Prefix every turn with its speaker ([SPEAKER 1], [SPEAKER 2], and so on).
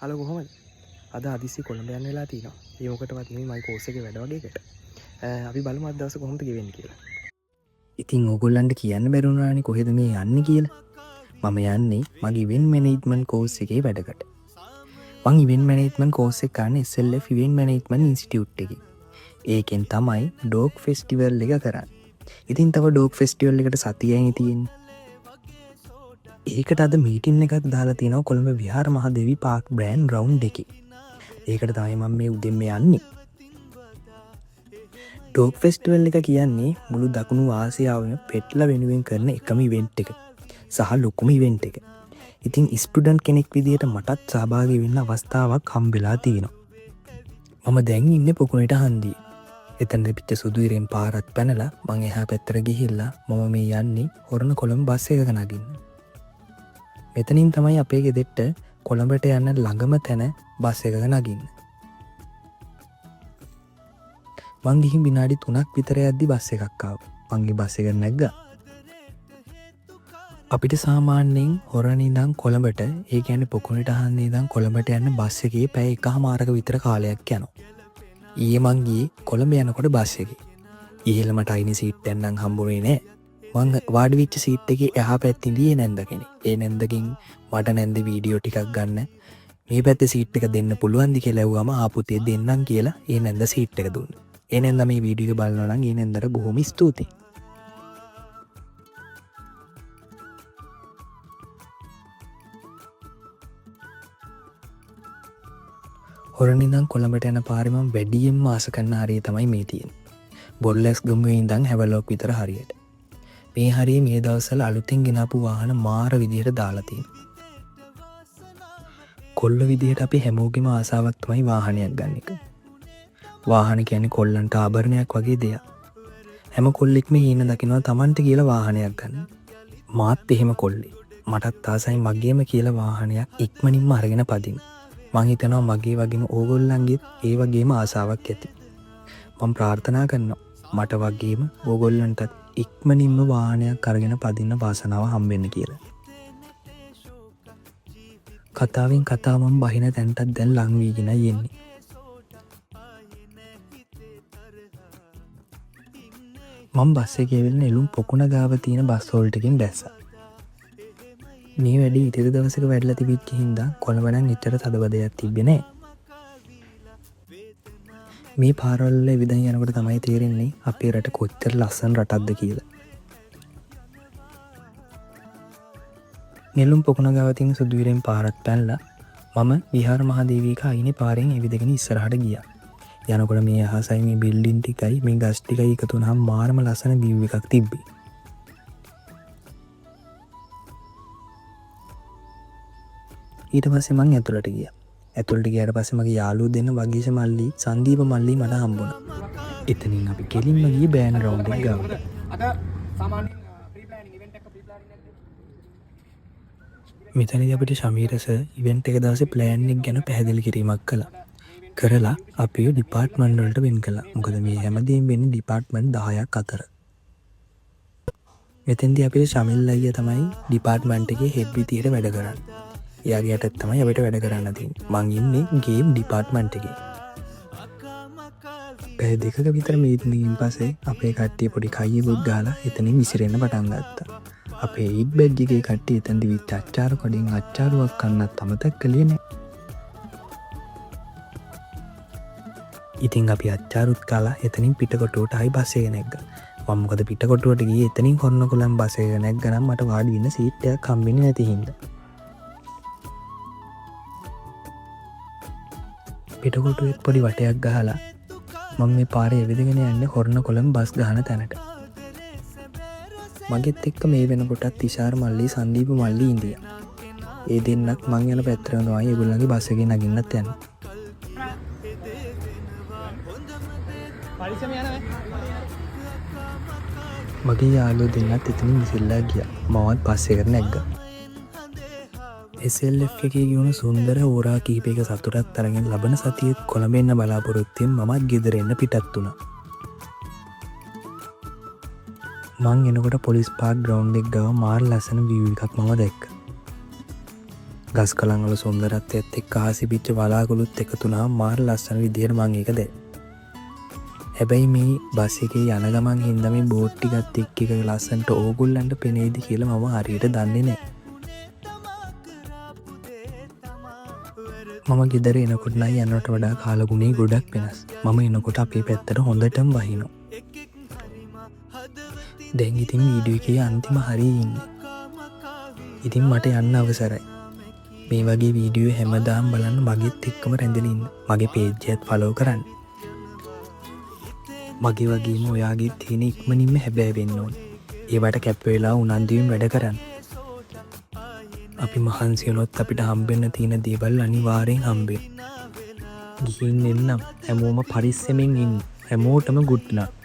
[SPEAKER 1] Hello, කොහොමද? අද හදිස්සි කොළඹ යන්න වෙලා තියෙනවා. ඒ මොකටවත් නෙමෙයි, මගේ කෝස් එකේ වැඩ වගේකට. අපි බලමු අද දවස කොහොමද ගෙවෙන්නේ කියලා.
[SPEAKER 2] ඉතින් ඕගොල්ලන්ට කියන්න බැරි වුණානේ කොහෙද මේ යන්නේ කියලා. මම යන්නේ මගේ ඉවෙන්ට් මැනේජ්මන්ට් කෝස් එකේ වැඩකට. මං ඉවෙන්ට් මැනේජ්මන්ට් කෝස් එක කරන්නේ SLF event management institute එකේ. ඒකෙන් තමයි ඩෝග් ෆෙස්ටිවල් එක කරන්නේ. ඉතින් තව ඩෝග් ෆෙස්ටිවල් එකට සතියයි තියෙන්නේ. ඒකට අද මීටින් එකක් දාලා තියෙනවා කොළඹ විහාර මහදෙවි පාක් බ්‍රෑන්ඩ් ග්‍රවුන්ඩ් එකේ. ඒකට තමයි මම මේ උදෙන්ම යන්නේ. ඩෝග් ෆෙස්ටිවල් එක කියන්නේ මුළු දකුණු ආසියාවෙම පෙට්ල වෙනුවෙන් කරන එකම ඉවෙන්ට් එක සහ ලොකුම ඉවෙන්ට් එක. ඉතින් ස්ටුඩන්ට් කෙනෙක් විදියට මටත් සහභාගී වෙන්න අවස්ථාවක් හම්බෙලා තියෙනවා. මම දැන් ඉන්නේ පොකුණට හන්දියේ. එතන පිට සුදු ඉරෙන් පාරක් පැනලා මං එහා පැත්තට ගිහිල්ලා මම මේ යන්නේ හොරණ කොළඹ බස් එකක නගින්න. මෙතනින් තමයි අපේ ගෙදරට කොළඹට යන්න ළඟම තැන බස් එකක නගින්න. මං ගිහින් විනාඩි 3ක් විතර යද්දි බස් එකක් ආවා. මං ඒ බස් එක නැග්ගා. අපිට සාමාන්‍යයෙන් හොරණ ඉඳන් කොළඹට, ඒ කියන්නේ පොකුණට හන්දියේ ඉඳන් කොළඹට යන්න බස් එකේ පැය එකහමාරක විතර කාලයක් යනවා. ඊයේ මං ගියේ කොළඹ යනකොට බස් එකේ. ඉහළ මට අයිනේ සීට් එකක් නම් හම්බුනේ නෑ. මං වාඩි වෙච්ච සීට් එකේ එහා පැත්තේ ඉඳියේ නැන්ද කෙනෙක්. ඒ නැන්දගෙන් මට නැන්ද වීඩියෝ ටිකක් ගන්න මේ පැත්තේ සීට් එක දෙන්න පුළුවන්ද කියලා ඇහුවම ආ පුතේ දෙන්නම් කියලා ඒ නැන්ද සීට් එක දුන්නා. ඒ නැන්ද මේ වීඩියෝ එක බලනවා නම් ඒ නැන්දට බොහොම ස්තුතියි. හොරණ ඉඳන් කොළඹට යන පාරේ මම වැඩියෙන්ම ආස කරන හරිය තමයි මේ තියෙන්නේ. බොරලැස් ගමුවේ ඉඳන් හැවලොක් විතර හරියට. මේ හරිය මේ දවස්වල අලුතෙන් ගෙනාපු වාහන මාර විදිහට දාලා තියෙනවා. කොල්ල විදිහට අපි හැමෝගෙම ආසාවක් තමයි වාහනයක් ගන්න එක. වාහන කියන්නේ කොල්ලන්ට ආභරණයක් වගේ දෙයක්. හැම කොල්ලෙක්ම හීන දකිනවා Tamanට කියලා වාහනයක් ගන්න. මාත් එහෙම කොල්ලෙක්. මටත් ආසයි මගේම කියලා වාහනයක් ඉක්මනින්ම අරගෙන පදින්න. මං හිතනවා මගේ වගේම ඕගොල්ලන්ගේත් ඒ වගේම ආසාවක් ඇති. මං ප්‍රාර්ථනා කරනවා මට වගේම ඕගොල්ලන්ටත් ඉක්මනින්ම වාහනයක් අරගෙන පදින්න වාසනාව හම්බෙන්න කියලා. කතාවෙන් කතාව මං බහින තැනටත් දැන් ලං වීගෙන යන්නේ. මං බස් එකේ ඇවිල්ලා නෙළුම් පොකුණ ගාව තියෙන බස් හෝල්ට් එකෙන් බැස්සා. මේ වැඩේ ඉතිරි දවසක වැඩිලා තිබිච්ච හින්දා කොළඹ නම් එච්චර තදබදයක් තිබ්බේ නෑ. මේ පාරවල් වල ඇවිදන් යනකොට තමයි තේරෙන්නේ අපේ රට කොච්චර ලස්සන රටක්ද කියලා. නෙළුම් පොකුණ ගාව තියෙන සුදු ඉරෙන් පාරක් පැනලා මම විහාර මහදේවික අයිනේ පාරෙන් ඇවිදගෙන ඉස්සරහට ගියා. යනකොට මේ අහසයි මේ බිල්ඩින් ටිකයි මේ ගස් ටිකයි එකතු වුණාම මාරම ලස්සන වීව් එකක් තිබ්බේ. ඊට පස්සේ මං ඇතුළට ගියා. ඇතුළට ගියාට පස්සේ මගේ යාළුවෝ දෙන්න වගීෂ මල්ලි සංදීප මල්ලි මට හම්බුණා. එතනින් අපි කෙලින්ම ගියේ බෑන්ඩ් රවුන්ඩ් එක ගාවට.
[SPEAKER 1] අද සාමාන්‍යයෙන් ප්‍රී ප්ලෑනින් ඉවෙන්ට් එක ප්‍රී ප්ලෑනින් එකක්
[SPEAKER 2] මෙතනදී අපිට ශමීර සර් ඉවෙන්ට් එක දවසේ ප්ලෑන් එක ගැන පැහැදිලි කිරීමක් කළා. කරලා අපිව ඩිපාර්ට්මන්ට් වලට වෙන් කළා. මොකද මේ හැමදේම වෙන්නේ ඩිපාර්ට්මන්ට් 10ක් අතර. මෙතෙන්දී අපිට ශමිල් අයියා තමයි ඩිපාර්ට්මන්ට් එකේ හෙඩ් විදියට වැඩ කරන්නේ. එයාගේ යටත් තමයි අපිට වැඩ කරන්න තියෙන්නේ. මං ඉන්නේ ගේම් ඩිපාර්ට්මන්ට් එකේ. පැය දෙකක විතර මීටින් එකකින් පස්සේ අපේ කට්ටිය පොඩි කයියකුත් ගහලා එතනින් විසිරෙන්න පටන් ගත්තා. අපේ ඊට් බැජ් එකේ කට්ටිය එතනදි විච්ච අච්චාරු කඩෙන් අච්චාරුවක් කන්නත් අමතක කළේ නෑ. ඉතින් අපි අච්චාරුත් කාලා එතනින් පිටකොටුවට ආයි බස් එක නැග්ගා. මම මොකද පිටකොටුවට ගියේ එතනින් හොරණ කොළඹ බස් එක නැග්ගා නම් මට වාඩි වෙන්න සීට් එකක් හම්බෙන්නේ නැති හින්දා. පිටකොටුවෙත් පොඩි වටයක් ගහලා මම මේ පාරේ ඇවිදගෙන යන්නේ හොරණ කොළඹ බස් ගහන තැනට. මගෙත් එක්ක මේ වෙනකොටත් තිෂාර් මල්ලි සංදීප මල්ලි ඉඳියා. ඒ දෙන්නත් මං යන පැත්තටම තමයි ඒගොල්ලන්ගේ බස් එකේ නගින්නත් යන්නේ. මගේ යාළුවෝ දෙන්නත් එතනින් විසිරලා ගියා. මමත් බස් එකට නැග්ගා. SLF එකේ ගියුණු සුන්දර හෝරා කිහිපයක සතුටත් අරගෙන ලබන සතියේත් කොළඹ එන්න බලාපොරොත්තුවෙන් මමත් ගෙදර එන්න පිටත් වුණා. මං එනකොට පොලිස් පාක් ග්‍රවුන්ඩ් එක ගාව මාර ලස්සන වීව් එකක් මම දැක්කා. ගස් කොළන් වල සුන්දරත්වයත් එක්ක අහසේ පිච්ච වලාකුළුත් එකතු වුණාම මාර ලස්සන විදියට මං ඒක දැක්කා. හැබැයි මේ බස් එකේ යන ගමන් හින්දා මේ බෝට් ටිකත් එක්ක එක ලස්සනට ඕගොල්ලන්ට පෙනේද කියලා මම හරියට දන්නේ නෑ. මම ගෙදර එනකොට නම් යනවට වඩා කාලගුණේ ගොඩක් වෙනස්. මම එනකොට අපේ පැත්තට හොඳටම වහිනවා. දැන් ඉතින් වීඩියෝ එකේ අන්තිම හරියේ ඉන්නේ. ඉතින් මට යන්න අවසරයි. මේ වගේ වීඩියෝ හැමදාම බලන්න මගෙත් එක්කම රැඳිලා ඉන්න. මගේ පේජ් එකත් ෆලෝ කරන්න. මගේ වගේම ඔයාගේ තියෙන ඉක්මනින්ම හැබෑ වෙන්න ඕන. ඒවට කැප් වෙලා උනන්දුවෙන් වැඩ කරන්න. අපි මහන්සි වුණොත් අපිට හම්බෙන්න තියෙන දේවල් අනිවාර්යෙන් හම්බෙයි. ගිහින් එන්නම්. හැමෝම පරිස්සමෙන් ඉන්න. හැමෝටම ගුඩ් ලක්.